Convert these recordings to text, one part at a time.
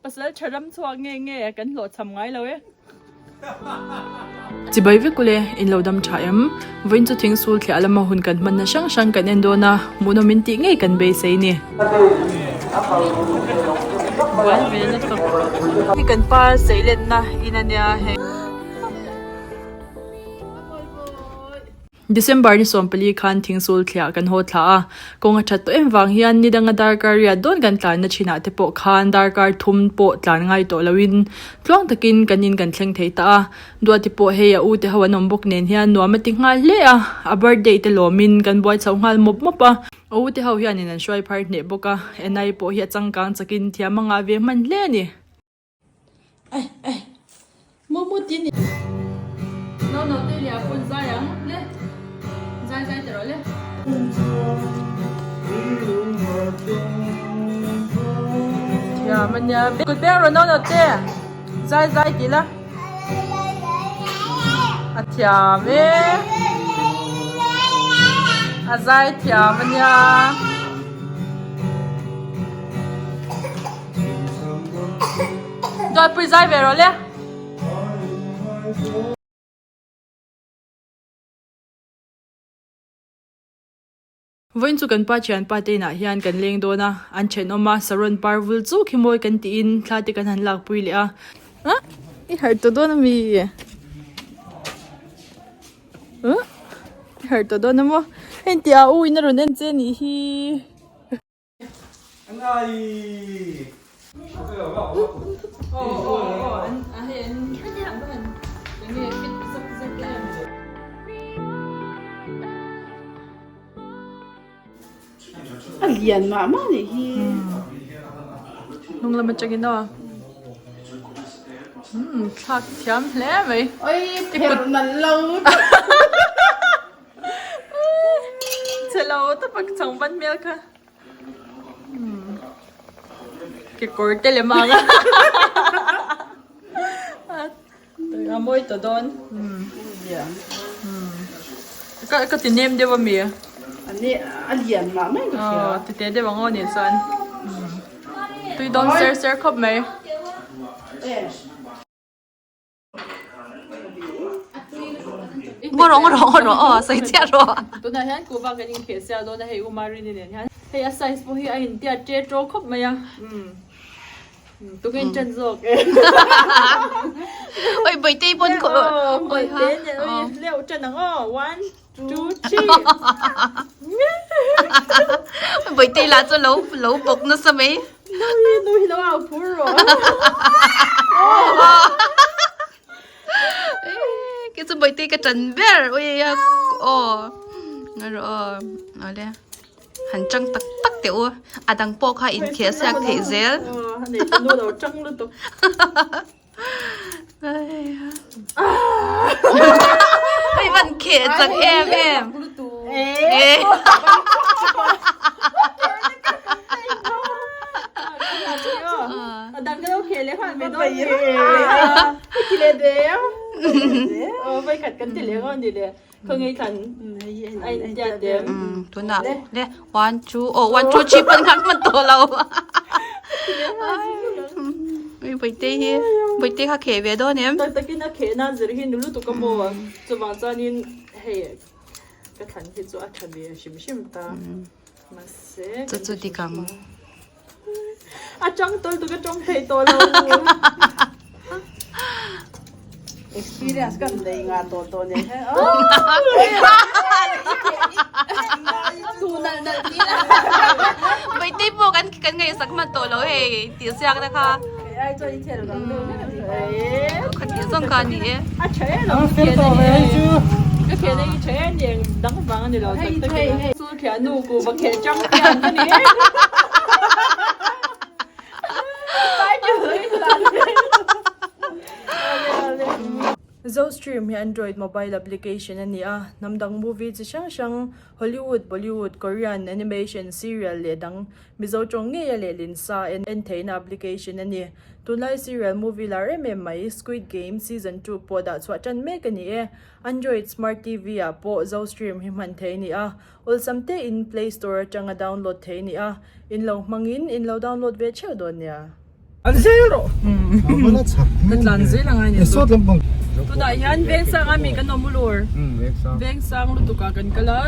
Pasal tha ram chhuak nge nge kan hlawh cham ngai lo e. Chibai vek ule, in lo dam tha em? Vawiin chu thing sul thliah lama hun kan hmanna hrang hrang kan en dawn a, hmuhnawm in tih ngei kan beisei ni. Buai ve lutuk. Hi kan pa seilenna in a nia hei. December ni 14 khan thingsul thliah kan haw thla a, kawng a that tawh em vang hian ni danga darkar riat dawn kan tlanna thinah te pawh khan darkar thum pawh tlan ngai tawh loin tluang takin kan in kan thleng thei ta a. Duati pawh hei a u te ho an awm bawk nen hian nuam a ti nghal hle a, a birthday te lawmin kan buai chho nghal mawp mawp a. A u te ho hianin an hruai phar hneh bawk a, Enai pawh hi a changkang chakin thiam a ngah ve hman hle a ni. Ai ai mu mu ti ni. No no te lia pun zai ang le zai zai te rawh le. Thiam ania kut beng rawh no no te zai zai ti la a thiam e a zai thiam ania. Dawtpui zai ve rawh le. Vawiin chu kan pa thianpa te inah hian kan leng dawn a, an thenawm a, saron par vul chuk hi mawi kan tiin thla te kan han lakpui leh a. A i harh tawh dawn ami? A i harh tawh dawn amaw? Hei tih a u in a rawn en che anih hi. A lian mah mah nih hi. Hnung lam atangin aw. Umm thlak thiam hle mai. Oi pherh nalh lo. Chhe lo tapak chang ban hmel kha. Kekawr te lem ang a. A mawi tawh dawn. Ka ka ti nem deuh ami. A lian mah mai ka hria. Ti te deuh ang aw nih chuan. Tui dawn ser ser khawp mai. Ngaw rawh ngaw rawh ngaw rawh aw sawi chiah rawh. Tunah hian kuhva kan inkheh sial dawn a hei U Marini nen hian hei a size pawh hi a intiat ṭe ṭaw khawp mai a tunge in ṭan zawk e. Oi Bawihtei pawn khaw Bawihtei nen oi leuh ṭan ang aw one two three. Bawihtei lah chu lo lo bawk nasa mai. Nui nui lo au phur rawh. Ke chu Bawihtei ka ṭan ber ui a aw ngaih rawh aw awle han ṭang tak tak teh u a dang pawh kha inkheh siak theih zel. Aw a nei chu nu lo ṭang lutuk. Hei van kheh chak em em. Tunah le one two oh one two three pawn nghak hman tawh lo. Ui Bawihtei hi Bawihtei kha kheh ve dawn em? Tak takin a kheh nan zir hi ni lutuk a maw chuvang chuanin hei ka thlan hi chu a tha ve hrim hrim ta mahse chu chu dik ang. A tang tawl tuk a tawng thei tawh lo. Experience kan nei nga tawh tawh nen hian Tu nalh nalh ti la. Bawihtei pawh kan kan ngaihsak hman tawh lo hei tih siak na kha. Ai chuan i thel vang deuh hlek a ni. Khat tih zawng kha a ni e. A tha em ang fel tawh ve hei chu. Ka kheh na hi tha em ni eng dang vang a ni lo tak tak in. Sul khiah nu ku va kheh chang hian ka ni e. Zostream hi Android mobile application a ni a, hnam dang movie chi hrang hrang, Hollywood, Bollywood, Korean, animation, serial leh dang Mizo tawng ngeia lehlin sa en theihna application a ni. Tunlai serial movie lar em em mai Squid Game season 2 pawh dah chhuah tan mek a ni e. Android smart TV ah pawh Zostream hi hman theih a ni a, Awlsam te in play store atanga download thei a ni a, in lo hmangin in lo download ve theuh dawn nia. An zel rawh. Ka tlan zel ang a ni chu. Tunah hian Vengsang a mi kan awm ulur. Vengsang lutuk ah kan kal a.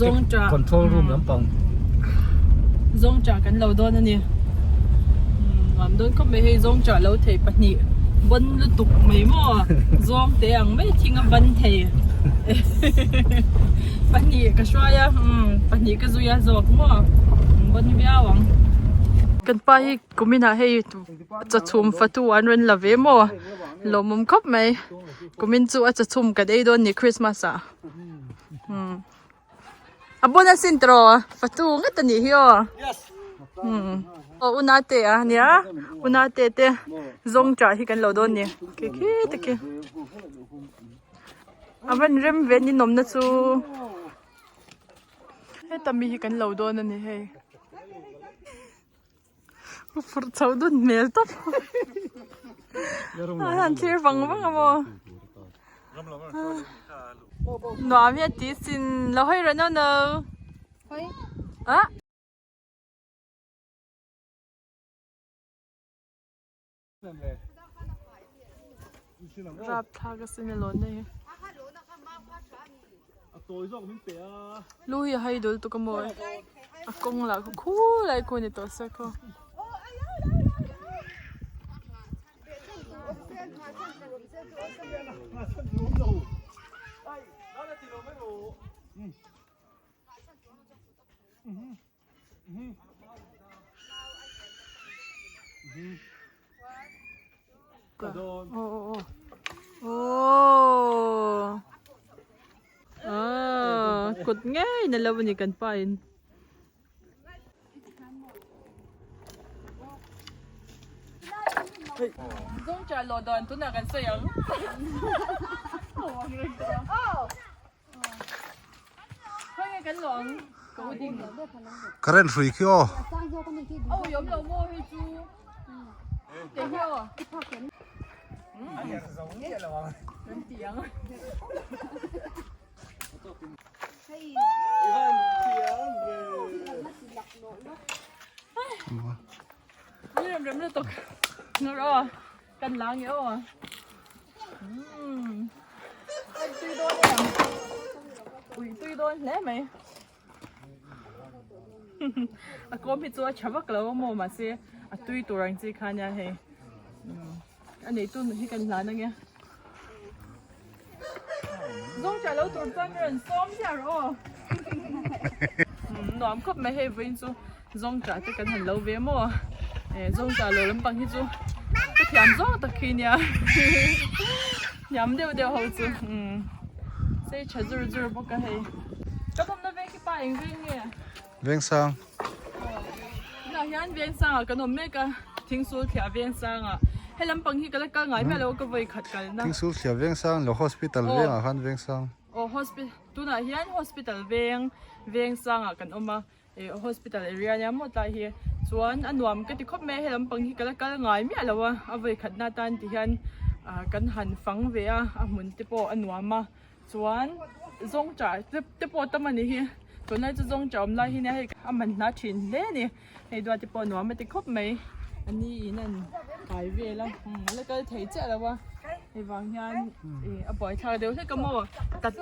Zawngṭah. Control room lampang. Zawngṭah kan lo dawn a ni. Nuam dawn khawp mai hei zawngṭah lo thei pahnih bawn lutuk mai maw zawng te ang mai thing a ban thei. Pahnih ka hruai a pahnih ka zui a zawk maw bawn viau ang. Kan pa hi. Kuminah hei chawchhum fatu an rawn la ve maw lawmawm khawp mai kumin chu a chawchhum kan ei dawn ni Christmas ah umm a bun a sin tawh fatu ngat a nih hi aw umm aw una te a nia una te te zawng chah hi kan lo dawn ni khi khi te khi a van rem ve ni nawmna chu. Heta mi hi kan lo dawn a ni hei. Phurh chho dun hmel tawp. A han thlir vang vang a maw. Nuam hi a ti sin lo hawi rawh no no. Ah. Rapthlak a sin alawn na hi. Lu hi a hai dul tuk a maw a kawng lah khaw khulai khu a ni tawh se khaw. Kut ngei na lo a ni kan pa in. Zawngṭah lawh dan tunah kan sawi ang. Current hrui khi aw. Kan la nge aw. Umm. Kan tui dawn em. Ui tui dawn hle mai. A kawm hi chu a tha vak lo a maw mahse a tui tur ang chi kha nia hei. A neitu hi kan hlan ange. Zawng tha lo tur chuan ka rawn sawm ziah rawh aw. Nuam khawp mai hei vawiin chu zawng tah te kan han lo ve maw eh zawng tah lo lampang hi chu ka thiam zawng tak khi nia hniam deuh deuh ho chu umm sei tha zur zur bawk a hei. Ka awmna veng khi pa eng veng nge? Vengsang. Tunah hian Vengsangah kan awm mek a, Thingsul thliah Vengsangah. He lampang hi ka la kal ngai miah lo ka vawi khat kalna. Thingsul thliah Vengsang lo hospital vengah khan Vengsang. Aw hospital tunah hian hospital veng Vengsangah kan awm a, eh hospital area nia maw tlai hi. Chuan a nuam ka ti khawp mai a, he lampang hi ka la kal ngai miah lo a, a vawi khatna atan ti hian kan han fang ve a, a hmun te pawh a nuam a. Chuan zawng chah te pawh tam a ni hi tunlai chu zawng chah awm lai hi nia hei a man hna thin hle a ni hei duat te pawh nuam a ti khawp mai a ni in an kai vel a a la kal thei chiah lo a hei vang hian ih a buaithlak deuh hlek a maw tat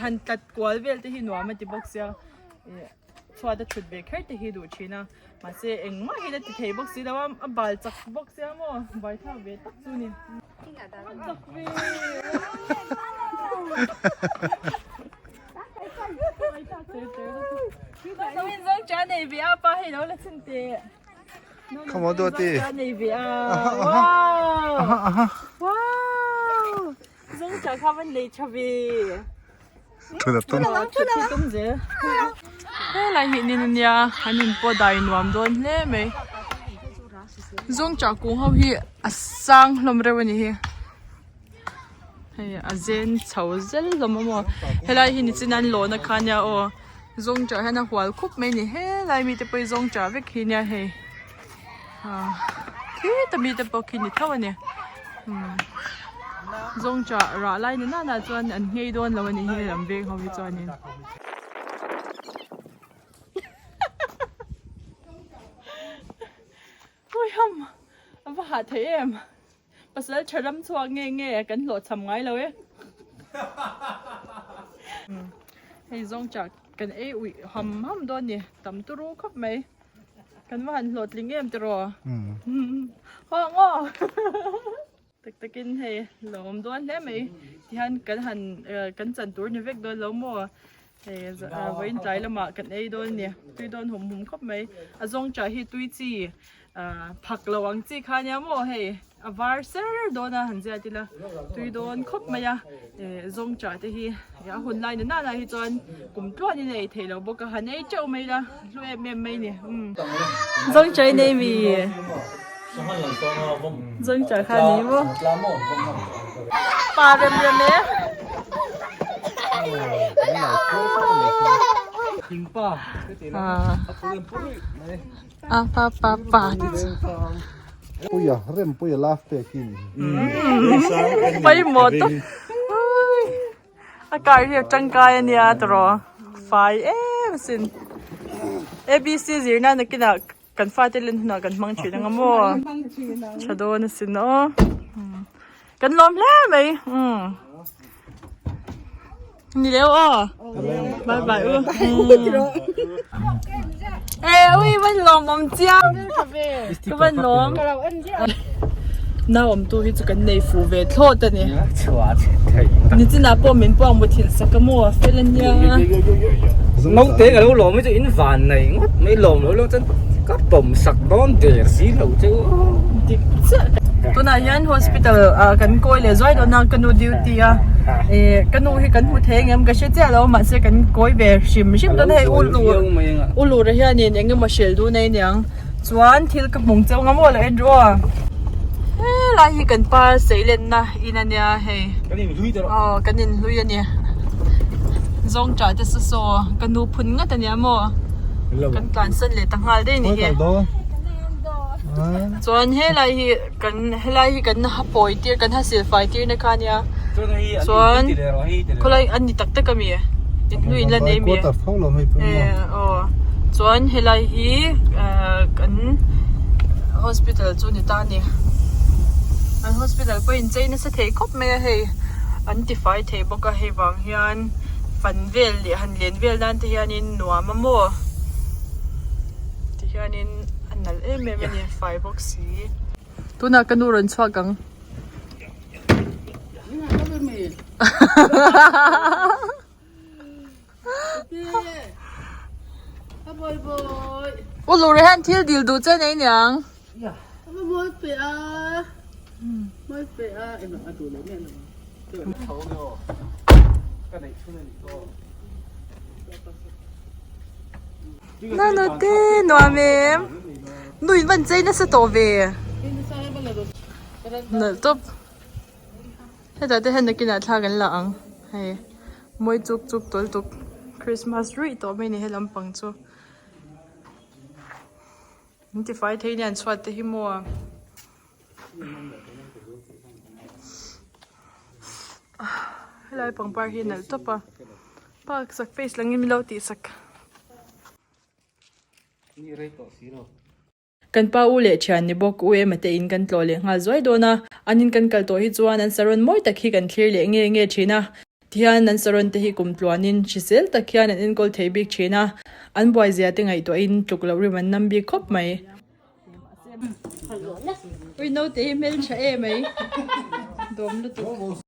han tlat kual vel te hi nuam a ti bawk sia ih chhuat a thut ve kher te hi duh thin a mahse engmah hi la ti thei bawk si lo a a bal chak bawk sia maw buaithlak ve tak chu a ni. Come on, Duati. Helai hi nin ania an in pawh dai nuam dawn hle mai zawngṭah kung ho hi a sang hlawm reuh a ni hi hei a zen chho zel hlawm a maw helai hi nichin an lawhna kha ania aw zawngṭah hian a hual khup mai a ni helai mite pawh hi zawngṭah vek hi nia hei ah khita mite pawh khi ni tho a ni umm zawngṭah rah lai ni nana chuan an nghei dawn lo a ni hi lam veng ho hi chuanin. Ui ham. hah thei em? Pasal tha ram chhuak nge nge kan hlawh cham ngai lo e. Hei zawng chah kan ei uih ham ham dawn ni tam turu khawp mai. Kan va han hlawhtling em tiraw? Haw ang aw. Tak takin hei lawm dawn hle mai tihian kan han kan chan tur ni vek dawn lo maw hei vawiin tlai lamah kan ei dawn a ni tui dawn hum hum khawp mai a zawng chah hi tui chi phak lo ang chi kha ania maw hei a var ser dawn a han ziat ila tui dawn khawp mai a zawng chah te hi a hun lai na nana hi chuan kum tluanin a ei theih loh bawk a han ei teuh mai ila hlu em em mai a ni zawng chah in ei mi. Zawng chah kha ni maw? Pa rem rem e. A pa pa pa ti chu. Puia rem puia love pek hi ni. Pawimawh tak. A car hi a tangkai a nia tawrh fai em asin. ABC zirna nakinah Kan fate len hunah kan hmang thin anga maw? Tha dawn asin aw. Kan lawm hle mai. Ni leu aw. Bye bye u. E ui van lawm awm chiang. Ka van lawm. Nau awm tu hi chu kan nei fu ve thlawt a ni. Nichinah pawh min puang muthilh sak a maw fel a nia. Naute ka lo lawm hi chu in van nei ngawt mai lawm lo lo chuan ka pawm sak dawn der si lo chu. Dik chiah. Tunah hian hospital ah kan kawi leh zuai dawn a ka nu duty a eh ka nu hi kan hmu thei ang em ka hre chiah lo mahse kan kawi ve hrim hrim dawn a hei u lur u lura hianin eng emaw hrel dun a aniang. Chuan thil ka hmung chauh nga maw lo en rawh a helai hi kan pa seilenna in ania hei Kan inhlui ta rawh. Aw kan inhlui ania zawng tah te saw saw ka nu phun ngat ania maw kan tlansan leh ta nghal daih a ni hi chuan helai hi kan helai hi kan ha pawi tir kan ha silfai tir na kha ania chuan khawlai a ni tak tak ami inhlui in la nei ami aw chuan helai hi ah kan hospital chu ni ta a ni an hospital pawh inchei nasa thei khawp mai a hei an tifai thei bawk a hei vang hian fan vel leh han len vel nan te hianin nuam a maw tihianin a nalh em em a ni fai bawk si. Tunah ka nu rawn chhuak ang. U Lura hian thil dil duh che nei niang. Nanote nuam em. Nu in van chei nasa tawh ve. Nalh tawp. Hetah te hian nakinah thla kan la ang. Hei mawi chuk chuk tawl tuk. Christmas ruih tawh mai a ni he lampang chu. Min tifai thei nia an chhuat te hi maw. Helai pangpar hi nalh tawp a. Park sak face langin min lo tih sak. Kan pa u leh thian ni bawk u ema te in kan tlawh leh nghal zuai dawn a, an in kan kal tawh hi chuan an saron mawi tak hi kan thlir leh nge nge thin a, tihian an saron te hi kum tluanin hrisel tak hian an enkawl thei bik thin a, an buai zia te ngaihtuahin tluk loh rim an nam bik khawp mai. Ui naute hi hmeltha em mai dawm lutuk.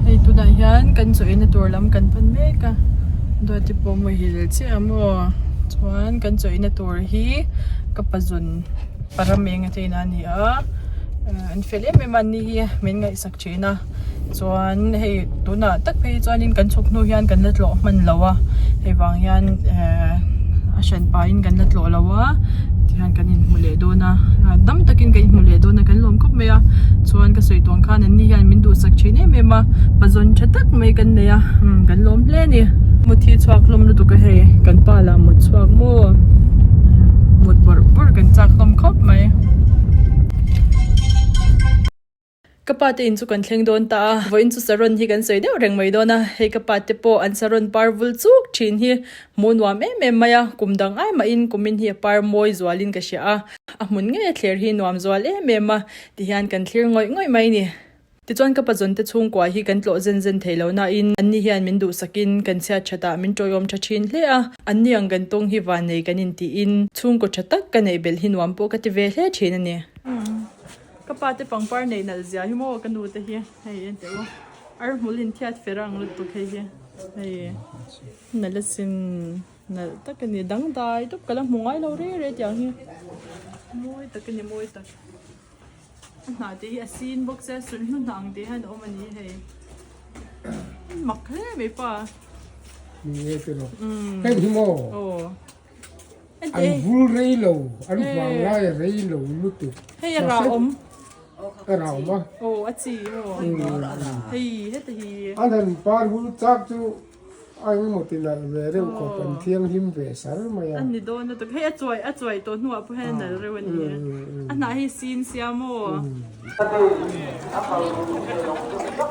Hei tunah hian kan chaw eina tur lam kan pan mek a duati pawh muhil chiah maw chuan kan chaw eina tur hi ka pazun param eng a cheina a ni a an fel em em a an ni hi min ngaihsak thin a chuan hei tunah tak phei hi chuanin kan chhuk hnu hian kan la tlawh hman lo a hei vang hian ehh a hran pahin kan la tlawh lo a tihian kan inhmu leh dawn a dam takin kan inhmu leh dawn a kan lawm khawp mai a chuan ka sawi tuang khan an ni hian min duhsak thin em em a pazawn tha tak mai kan nei a umm kan lawm hle a ni mut hi chhuak hlawm lutuk a hei kan pa lah mut chhuak maw mut bawrh bawrh kan chak hlawm khawp mai. Ka pa te in chu kan thleng dawn ta a, vawiin chu saron hi kan sawi deuh reng mai dawn a, hei ka pa te pawh an saron par vul chuk thin hi hmuh nuam em em mai a, kum dang ai mahin kumin hi a par mawi zualin ka hria a, a hmun ngei a thler hi nuam zual em em a tihian kan thlir ngawih ngawih mai ni. Tichuan ka pazawn te chhungkua hi kan tlawh zen zen thei lo nain anni hian min duhsakin kan chhiat thatah min tawiawm tha thin hle a, anni ang kan tawng hi vannei kan intiin chhungkaw tha tak ka neih belh hi nuam pawh ka ti ve hle thin a ni. Ka pa te pangpar neih nalh zia hi maw ka nu te hi hei en teh u ar hmul in thiat fer ang lutuk hei hi hei nalh asin nalh tak a ni dangdai tawp ka la hmu ngai lo rei rei tiang hi mawi tak a ni mawi tak a hnah te hi a sin bawk sia sulhnu hnah ang te hian a awm a ni hei mak hle mai pa ni e tiraw heng hi maw aw. An vul rei lo, an vang lai a rei lo lutuk. Hei a rah awm. A rah awm a. Aw a chi aw. Hei heta hi. An han par vul chak chu a engemaw ti nalh ve reuh khawp an thianghlim ve sar mai a. A ni dawn lutuk. Hei a chuai a chuai tawh hnuah pawh hian a nalh reuh a ni. A hnah hi sin sia maw.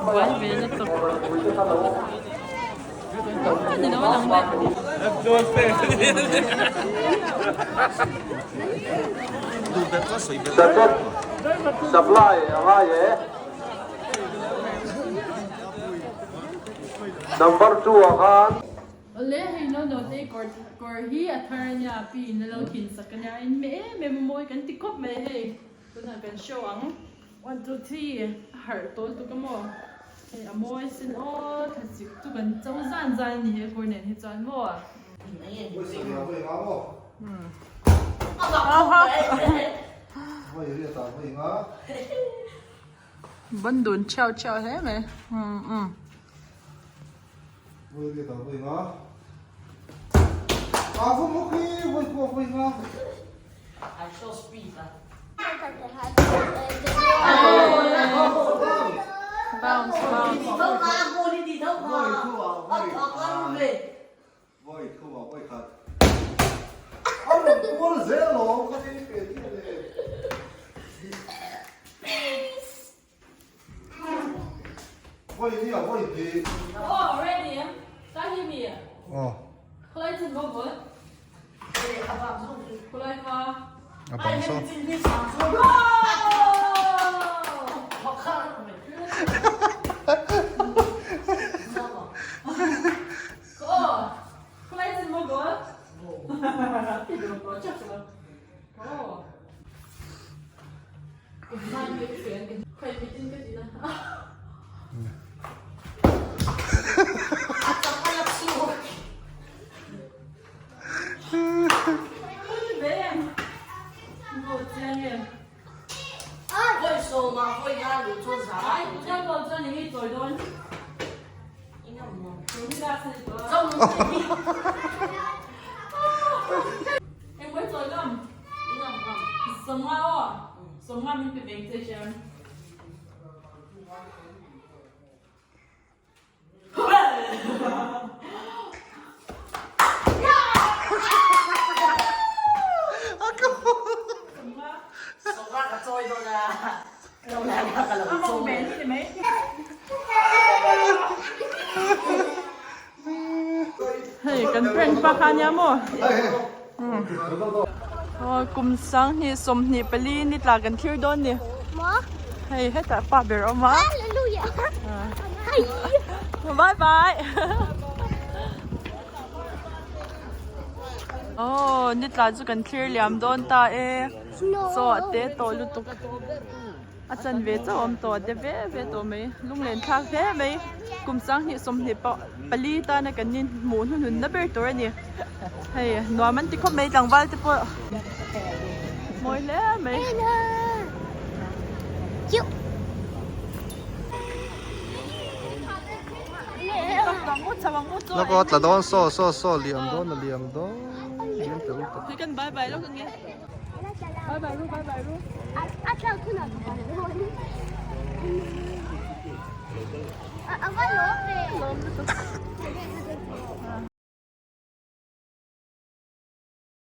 Buai ve lutuk. Supply a ngai e. Number 2 ah khan. Awle hei no no te kawr kawr hi a thar ania pi in a lo thin sak ania in hmeh em em a mawi kan ti khawp mai hei tunah kan show ang. One two three a harh tawl tuk a maw hei a mawi sin aw thlasik chu kan cho zan zan a ni he kawr nen hi chuan maw. Ban dun chhiau chhiau hle mai umm. Hei kan prank pa kha nia maw aw kum 20 24 ni tla kan thlir dawn ni hei hetah pa ber a awm a bye bye aw ni tla chu kan thlir liam dawn ta e chaw a te tawh lutuk. A chanve chauh a awm tawh a de ve ve tawh mai lunglen thlak hle mai kum 20 24 tana kan in hmuh hnuhnun na ber tur a ni hei nuam an ti khawp mai tlangval te pawh mawi hle mai. Lawk aw tla dawn saw saw saw liam dawn a liam dawn liam tel tel. Bye bye ru bye bye ru.